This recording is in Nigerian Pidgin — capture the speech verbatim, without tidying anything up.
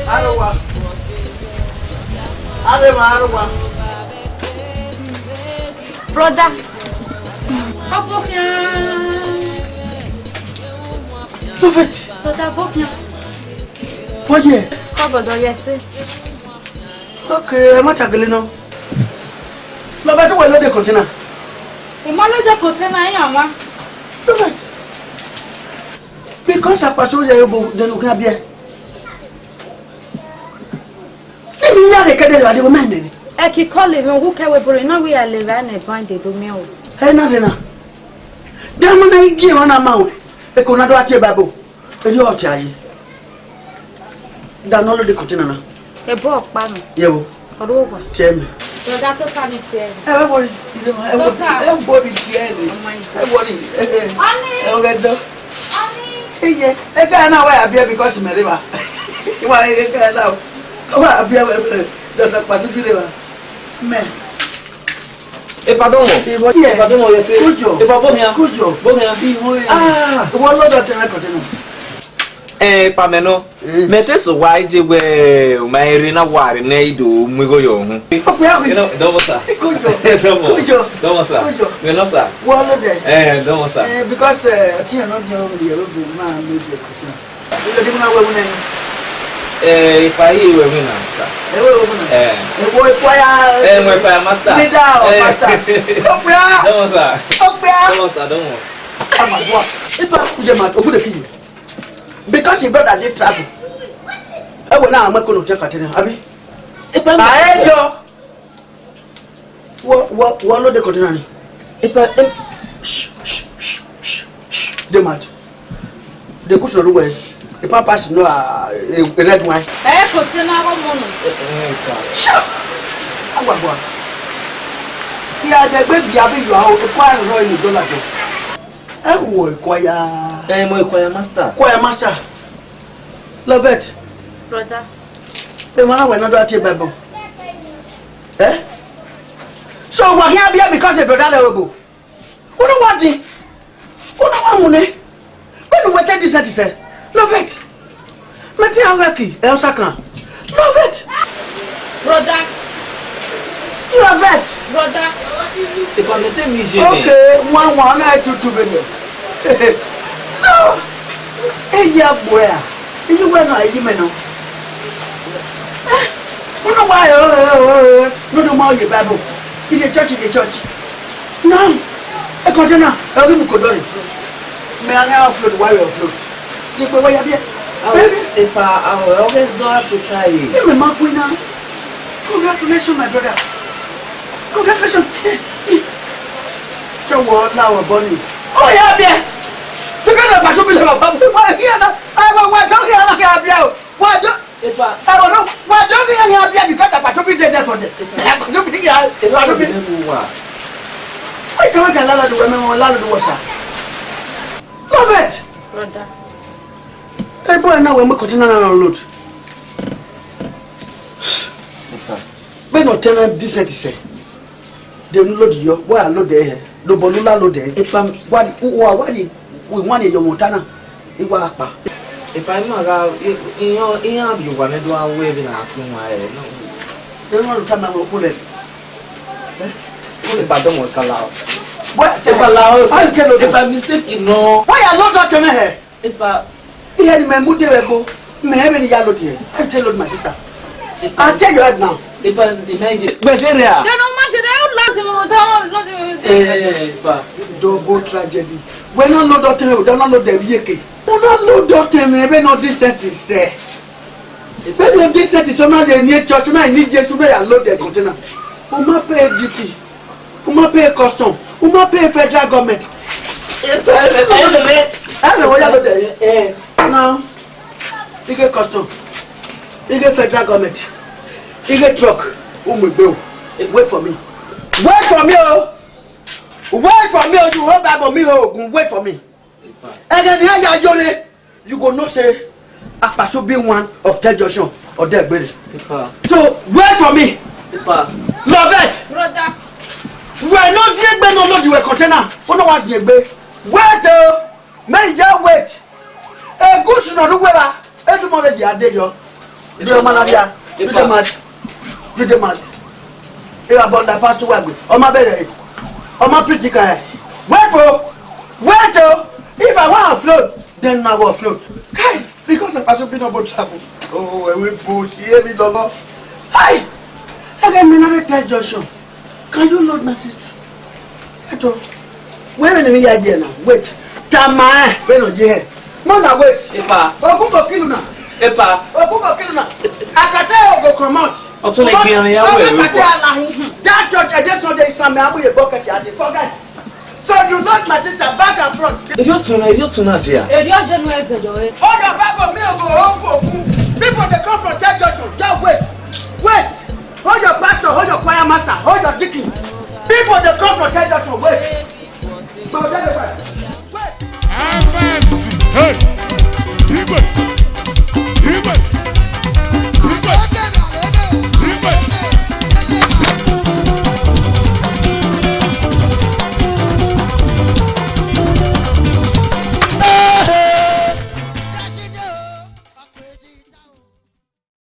Arowa. Arema, Arowa. Brother. Abokia. Prophet. Brother Abokia. What ye? Come, brother, yes, sir. Okay, I'm not a no. No, but why not the container? The man the container in Ama. Prophet. Because I pass over there, you go, then you can be. Níbi yá lè kéde lọ àdéhùn mẹ́rin. Ẹ kì í kọ́ lè mi, òun kẹ́wé bọ̀rẹ̀ náà wíyà lè rà ní ìbọn ìdè tó mìíràn. Ẹ náà dènà. Dámọ́ náà igi ìwọ̀n náà máa wẹ̀. Ẹ kò náà dọ́ àti ẹ̀ bá bò. Ẹ yọ ọ̀tí ayé. Dáná ló dé kọ̀tínà náà. Ẹ bọ́ ọ̀pá mi. Yẹ wo. Ọ̀rọ̀ wà. Tiẹ̀ mi. Brother tó ta ni tiẹ̀. Ẹ wẹ́ wọ́n rí. Ẹ wọ́ Tó ta. Ẹ wọ́ rí tiẹ̀ mi. Ẹ wọ́ rí. Ẹ ẹ. Honey. Ẹ wọ́n gẹ́gẹ́. Honey. Ẹ yẹ. Ẹ gẹ́ ẹ náà wáyà bí ẹ bí kọ́sì mẹ́rin wa. Ìwà ẹ gẹ́ ẹ náà. Wáyà bí ẹ wẹ́ dọ̀dọ̀ pàtó bí lè wa. Mẹ́. Epa domo. Ìwọ yẹ. Epa domo yẹ se. Kójọ. Epa bómia. Kójọ. Bómia. Ìwọ yẹ. Ah. Ìwọ lọ́dọ̀ tẹ̀lé kọ̀tẹ́nù. Eh, Pameno. Eh. Mete so wa ije we o ma ere na ware na ido mu go yo hu. Okwe ahu. You know, domo sa. Kojo. Domo. Kojo. Domo sa. Kojo. Me no sa. Wa lo de. Eh, domo sa. Eh, because eh ti no je o ye lo bu ma lo de ko sa. Ido di na we mu na ni. Eh, ipa yi we mu na sa. E we mu na. Eh. E wo ipa ya. Eh, mo ipa ya master. Leader of Eh. master. Okwe. Domo sa. Okwe. Domo sa, domo. Ama wa. Ipa. Uje ma ogude kiyi. Because his brother dey travel. Ewe na amwe kono che katene, abi? Epa. Aejo. Wo wo wo lo de kotina ni. Epa em. Shh, shh, shh, shh, shh. Dey mad. Dey kusu no we. Epa pass no a, a red wine. Eh, kotina go mono. Shh. Agwa agwa. Ya de gbe bi abi yo a o. Epa ro ni dollar jo. Ẹ wọ ìkwaya. Ẹ mọ ìkwaya master. Choir master. Lovett. Brother. Ẹ mọ àwọn ẹ̀nàdọ́ àti Bible. Eh? So we're here here because a brother level. Who know what the? Who know what money? When you waited this and say, Lovett. Mete aweki, Elsa kan. Love it. Brother. Love it. Brother. Epa mete mi je. Okay, one one I two two baby. So, eh, yeah, boy. You were not, you know. No, no, why? No, no, more your Bible. In the church, in the church. No. I continue. I will go down. Me and I offload, why you offload? You go where you are. Baby. Epa, awo, oge zo apita yi. You me makwina. Congratulations, my brother. Congratulations. Tell what now, Bonnie. Oh, yeah, yeah. Because I was so busy about why here now. I was why don't here now here. Why don't Epa. I don't know. Why don't you here because I was so busy there for them. I was so busy. I was so busy. Why can't I lala do women or lala do wasa? Love it. Brother. Hey boy, now we make continue on load. Mister. Be no tenant decent, he say. They load you. Why I load there? No, but no load there. Epa. Why the, why, why the, we want your Montana? Iwa apa. Epa, ima ga, i, i, i, i, you want to do away with us in my head, no? They don't want to come and pull it. Eh? Epa, don't want to allow. What? Epa, allow. I tell you. Epa, mistake, you know. Why I load that to me here? Epa. Ihe ni memu de webo. Me me ni yalo de. I tell you, my sister. I tell you right now. Epa, imagine. Nigeria. They don't imagine. They don't love you. They don't love you. Eh, epa. Double tragedy. When I load that to me, we don't load the yeke. We don't load that to me. We not decent, say. We not decent. So now they need church. Now I need Jesus. We are load the container. We must pay duty. Uma pay custom. Uma pay federal government. Ẹ bẹ̀ wọ́n yá ló dẹ̀ yìí. Now, you get custom. You get federal government. You get truck. Umu egbe o. Wait for me. Wait for me o. Wait for me o. You hold back for me o. Ogun, wait for me. Ẹ̀gẹ̀ ni a yà yọ le. You go know say Akpasobi one of Third Junction or there gbere. Epa. So wait for me. Epa. Love it. Brother. We no see egbe no load your container. We no want see egbe. Wait o. May you just wait. Egusu no do wera. Edu mo le di ade yo. You dey mad, yeah? You dey mad? You dey mad? If I born like Pastor Wagwe, ọmọ bẹ̀rẹ̀, ọmọ preach kan ẹ̀. Wait o, wait o, if I wan afloat, then I go afloat. Kai, because of Pastor Bino Botrapo. Oh, we bush, hear me, Dogo. Hi! Again, me another tell Joshua, can you load my sister? Eto, where when we are there now? Wait, Tamae, when on here? Man, I wait. Epa, Oku go kill una. Epa, Oku go kill una. Akate go come out. Ọtún lè gbìyànjú ìyàwó ẹ̀ ló pọ̀. That church, I just saw there is some abu ye bucket at the forget. So you load my sister back and front. Èdè ọ̀tún náà, èdè ọ̀tún náà ṣe à. Èdè ọ̀jẹ̀ nu ẹsẹ̀ jọ ẹ. Hold your back on me, go home, go.